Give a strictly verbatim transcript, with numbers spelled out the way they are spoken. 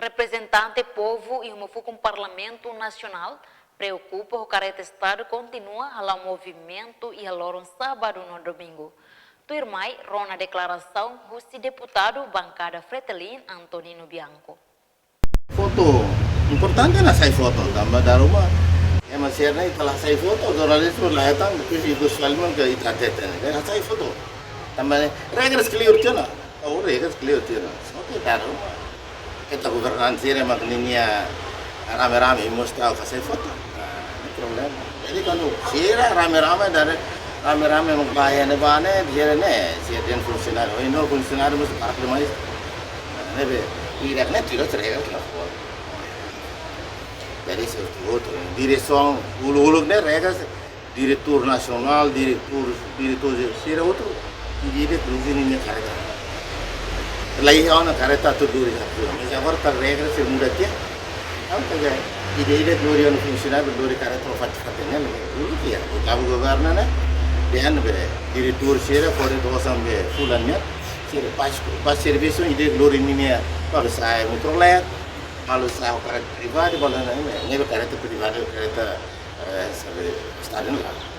Reprezentante povu iha uma fukun Parlamentu Nasionál preokupa ho kareta Estadu kontinua hala'o movimentu iha loron sábadu no domingu. Tuirmai rona deklarasaun husi deputadu bankada Fretilin, Antonino Bianco. Foto importante ona hasai foto, tanba dala ruma ema sira ne'e ita la hasai foto, jornalista la hetan, depois ikus kaliman ke ita hatete ne'e, hasai foto. Tanba ne'e regras clear tiha ona, oh, regras clear tiha ona. Só ke dala ruma ita governante sira mak ninia rame-rame mós ita hasai foto. Ah, ne'e problema. Jadi kuandu sira rame-rame, dala rame-rame mak bá iha ne'ebá ne'e, sira ne'e, sira dehan funsionáriu, oh, no funsionáriu mós para demais. Ne'ebé, ida ne'e tira sira ka fora. Jadi se outro, diresaun uluk-uluk ne'e regras, diretór nasionál, diretór, diretór sira outro, ida-idak lori ninia kareta. La iha ona kareta atu lori kareta. Mas agora ita regra sira muda tiha. Entaun, ida-idak lori ona funsionáriu, lori kareta ba fatin-fatin ne'e, uluk tiha. Kau governu ne'e, dehan be diretór sira fó de'it osan be fulan nian, sira bá, bá servisu, ida-idak lori ninia, balu sa'e motor leten, balu sa'e kareta privadu, balu ne'e, ne'ebé kareta privadu, kareta, eh, sabe, Estadu ne'e la.